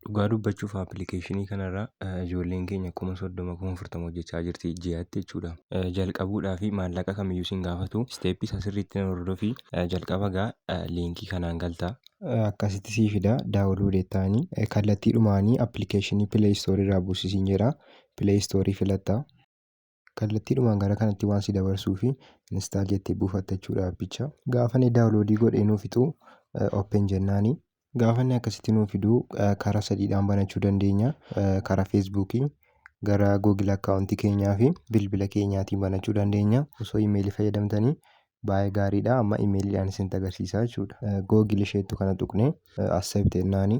Dhugaa dubbachuuf, appilikeeshinii kanarra ijoolleen keenya 30,000, 40,000 hojjechaa jirti ji'aatti jechuudha. Jalqabuudhaa fi maallaqa kamiyyuu sin gaafatu. Step isaa sirriitti hordofii. Jalqaba gaa liinkii kanaan galta. Akkasitti sii fida. Download ta'anii kallattiidhumaanii appilikeeshinii Play Store irraa buusisiin jedha. Play Store filatta. Kallattiidhumaan gara kanatti waan si dabarsuu fi install jettee buufatta jechuudha appicha. Gaafa inni download godhee nuu fixu, open jennaani. Gaafa inni akkasitti nuu fidu, karaa sadiidhaan banachuu dandeenya. Karaa Feesbuukii, gara Google account keenyaa fi bilbila keenyaatiin banachuu dandeenya. Osoo imeelii fayyadamtanii baay'ee gaariidha. Amma imeeliidhaan isinitti agarsiisaa jechuudha. Google isheettu kana tuqnee accept jennaani.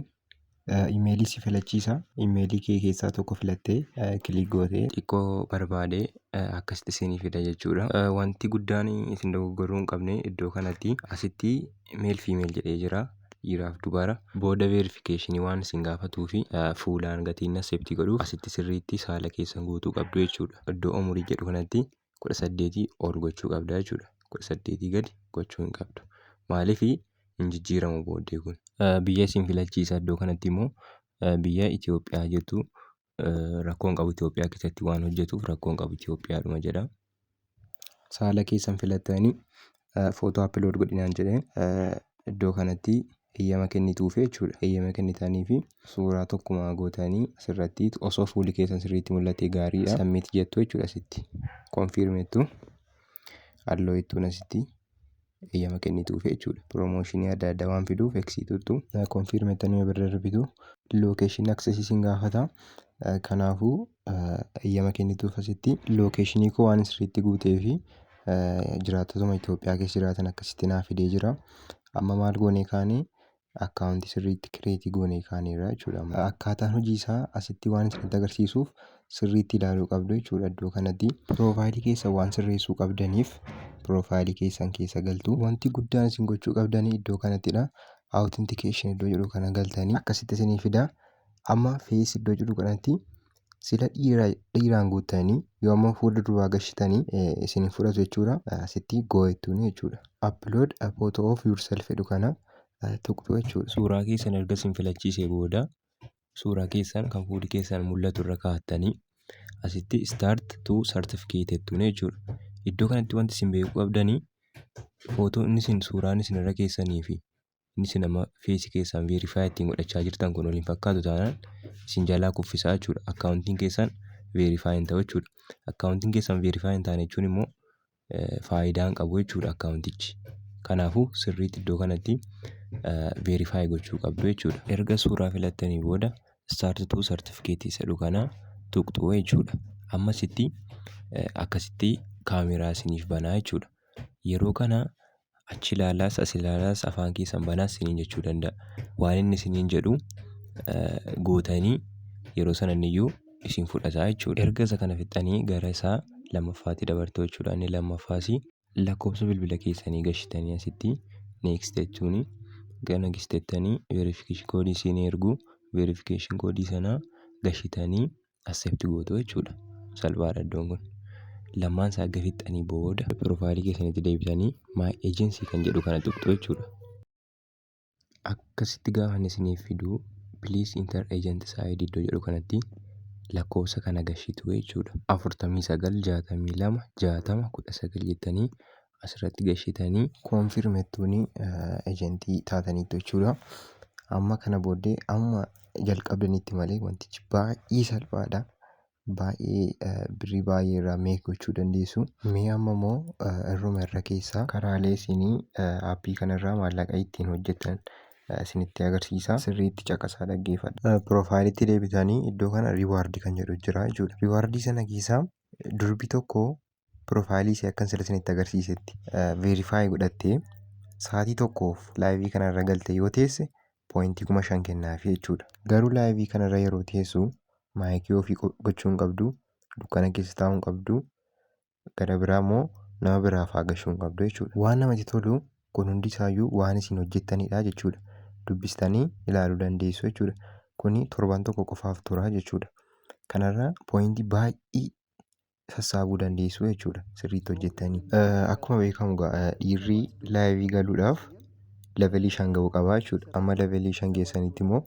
Imeelii si filachiisa. Imeelii kee keessaa tokko filattee click gootee. Xiqqoo barbaadee akkasitti isinii fida jechuudha. Wanti guddaan isin dogoggoruu hin qabne iddoo kanatti, asitti male, female jedhee jira. Dhiiraaf dubara. Booda verification waan isin gaafatuu fi fuulaan gatiin accept godhuuf, asitti sirriitti saala keessan guutuu qabdu jechuudha. Iddoo umurii jedhu kanatti 18 ol gochuu qabda jechuudha. 18 gadi gochuu hin qabdu. Maaliif? Hin jijjiiramu booddee kun. Biyya isin filachiisa. Iddoo kanatti immoo biyya Itoophiyaa jettu. Rakkoon qabu, Itoophiyaa keessatti waan hojjetuuf rakkoon qabu, Itoophiyaadhuma jedha. Saala keessan filattanii, footoo upload godhinaan jedhee, iddoo kanatti eeyyama kennituuf jechuudha. Eeyyama kennitanii fi suuraa tokkuma gootanii asirratti osoo fuulli keessan sirriitti mul'ate gaariidha. Submit jettu jechuudha asitti. Confirm jettu. Allow jettuun asitti eeyyama kennituuf jechuudha. Promotion adda addaa waan fiduuf eegsiituutu confirm jettanii bira darbitu. Location access isin gaafata. Kanaafuu eeyyama kennituuf asitti location koo waan sirriitti guutee fi jiraattotuma Itoophiyaa keessa jiraatan akkasitti naa fidee jira. Amma maal goonee kaanee? Account sirriitti create goonee kaaneerra jechuudha. Akkaataan hojii isaa asitti waan isinitti agarsiisuuf sirriitti ilaaluu qabdu jechuudha iddoo kanatti. Profile keessan waan sirreessuu qabdaniif profile keessan keessa galtu. Wanti guddaan isin gochuu qabdanii iddoo kanattidha. Authentication iddoo jedhu kana galtanii akkasitti isinii fida. Amma face iddoo jedhu kanatti sila dhiiraan guuttanii yoo amma fuula duraa gashitanii isin fudhatu jechuudha. Asitti go jettuuni jechuudha. Upload a photo of yourself jedhu kana tuqxu jechuudha. Suuraa keessan erga isin filachiisee booda, suuraa keessan kan fuulli keessan mul'atu irra kaa'attanii asitti "start to certificate" jettuuni jechuudha. Iddoo kanatti wanti isin beekuu qabdanii, footoo inni isin suuraan isin irra keessanii fi inni isin amma face keessan verify ittiin godhachaa jirtan kun waliin fakkaatu taanaan isin jalaa kuffisaa jechuudha. Accountiin keessan verify hin ta'u jechuudha. Accountiin keessan verify hin taane jechuun immoo faayidaa hin qabu jechuudha accountichi. Kanaafuu sirriitti iddoo kanatti verify gochuu qabdu jechuudha. Erga suuraa filattanii booda "start to certificate" jedhu kana tuqxu jechuudha. Ammasitti akkasitti kaameraa isiniif banaa jechuudha. Yeroo kana achi ilaalaas as ilaalaas, afaan keessan banaas isiniin jechuu danda'a. Waan inni isiniin jedhu gootanii yeroo sana iyyuu isin fudhata jechuudha. Erga isa kana fixxanii gara isaa lammaffaatti dabartu jechuudha. Inni lammaffaas lakkoofsa bilbila keessanii gashitanii asitti next jechuuni. Gara next jettanii verification code isin ergu, verification code sana gashitanii accept gootu jechuudha. Salphaadha iddoon kun. Lamaan isaa erga fixxanii booda profile keessanitti deebitanii "my agency" kan jedhu kana tuqxu jechuudha. Akkasitti gaafa inni isiniif fidu, "Please enter agent ID" iddoo jedhu kanatti lakkoofsa kana gashitu jechuudha. 49 62 60 19 jettanii asirratti gashitanii confirm jettuuni agent taataniitu jechuudha. Amma kana booddee amma jalqabdanitti malee wantichi baay'ee salphaadha. Baay'ee birrii baay'ee irraa make gochuu dandeessu. Mee amma immoo irruma irra keessaa karaalee isinii aappii kanarraa maallaqa ittiin hojjettan isinitti agarsiisa. Sirriitti caqasaa dhaggeeffadha. Profiletti deebitanii iddoo kana reward kan jedhu jira jechuudha. Reward sana keessaa durbi tokko profile ishee akkan sila isinitti agarsiisetti verify godhattee sa'aatii tokkoof live kanarra galte yoo teesse, point 5,000 kennaafi jechuudha. Garuu live kanarra yeroo teessu mic ofii gochuu hin qabdu, dukkana keessa taa'uu hin qabdu, gara biraa immoo nama biraaf haa gashuu hin qabdu jechuudha. Waan namatti tolu, kun hundi isaayyuu waan isin hojjettanidha jechuudha. Dubbistanii ilaaluu dandeessu jechuudha. Kuni torban tokko qofaaf tura jechuudha. Kanarraa point baay'ee sassaabuu dandeessu jechuudha sirriitti hojjettanii. Akkuma beekamu dhiirri live galuudhaaf level 5 ga'uu qaba jechuudha. Amma level 5 geessanitti immoo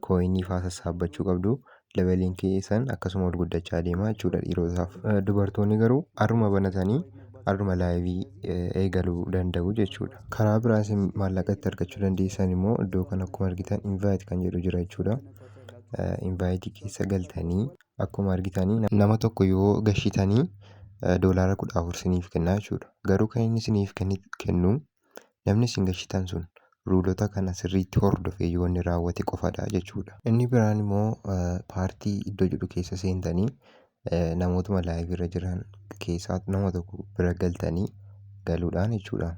Coinii faa sassaabbachuu qabdu. Leveliin keessan akkasuma ol guddachaa deema jechuudha dhiirotaaf. Dubartoonni garuu har'uma banatanii har'uma liveii eegaluu danda'u jechuudha. Karaa biraa isin maallaqa itti argachuu dandeessan immoo iddoo kana akkuma argitan invite kan jedhu jira jechuudha. Inviteii keessa galtanii akkuma argitanii nama tokko yoo gashitanii $14 isiniif kenna jechuudha. Garuu kan inni isiniif kennu namni isin gashitan sun ruleota kana sirriitti hordofee yoo inni raawwate qofadha jechuudha. Inni biraan immoo party iddoo jedhu keessa seentanii namootuma liveii irra jiran keessaa nama tokko bira galtanii galuudhaan jechuudha.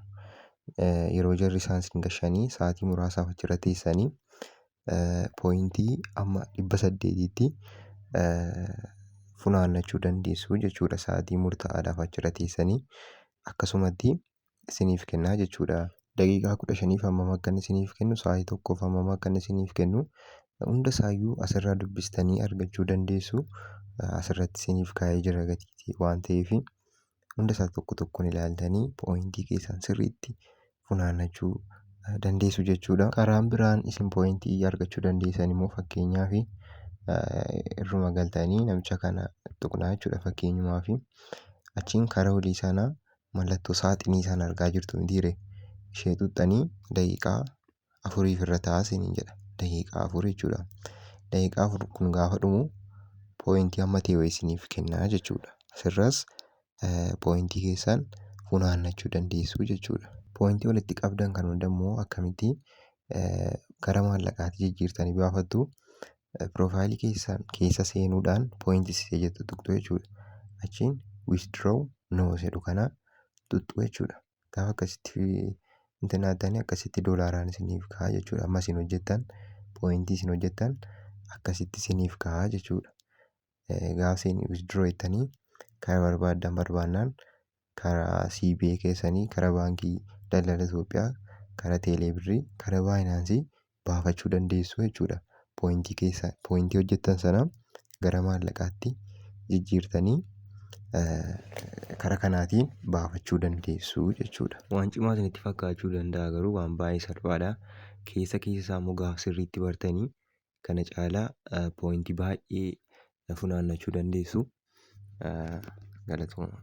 Yeroo jarri isaan isin gashanii sa'aatii muraasaaf achirra teessanii pointii amma 800tti funaannachuu dandeessu jechuudha. Sa'aatii murtaa'aadhaaf achirra teessanii akkasumatti isiniif kennaa jechuudha. Daqiiqaa 15f hammam akka inni isiniif kennu, sa'aatii tokkoof hammam akka inni isiniif kennu hunda isaayyuu asirraa dubbistanii argachuu dandeessu. Asirratti isiniif kaa'ee jira gatii waan ta'eef hunda isaa tokko tokkoon ilaaltanii pointii keessan sirriitti funaannachuu dandeessu jechuudha. Karaan biraan isin pointii argachuu dandeessan immoo fakkeenyaaf irruma galtanii namicha kana tuqnaa jechuudha fakkeenyumaaf. Achiin karaa olii sana mallattoo saaxinii sana argaa jirtu mitiire, ishee tuqxanii daqiiqaa 4f irra taa'aa isiniin jedha. Daqiiqaa 4 jechuudha. Daqiiqaa 4 kun gaafa dhumu pointii hamma ta'e wayii isiniif kennaa jechuudha. Asirras pointii keessan funaannachuu dandeessu jechuudha. Pointii walitti qabdan kan hunda immoo akkamitti gara maallaqaatti jijjiirtanii baafattu? Profileii keessan keessa seenuudhaan points ishee jettu tuqxu jechuudha. Achiin withdraw now jedhu kana tuqxu jechuudha. Gaafa akkasitti intinaattanii akkasitti doolaaraan isiniif ka'a jechuudha. Amma isin hojjettan, pointii isin hojjettan akkasitti isiniif ka'a jechuudha. Gaafa isin withdraw jettanii karaa barbaaddan barbaannaan karaa CBE keessanii, karaa Baankii Daldala Itoophiyaa, karaa Teeleebirrii, karaa Binanceii baafachuu dandeessu jechuudha. Pointii keessa pointii hojjettan sana gara maallaqaatti jijjiirtanii karaa kanaatiin baafachuu dandeessu jechuudha. Waan cimaa isinitti fakkaachuu danda'a, garuu waan baay'ee salphaadha. Keessa keessa isaa immoo gaafa sirriitti bartanii kana caalaa pointii baay'ee funaannachuu dandeessu. Galatooma.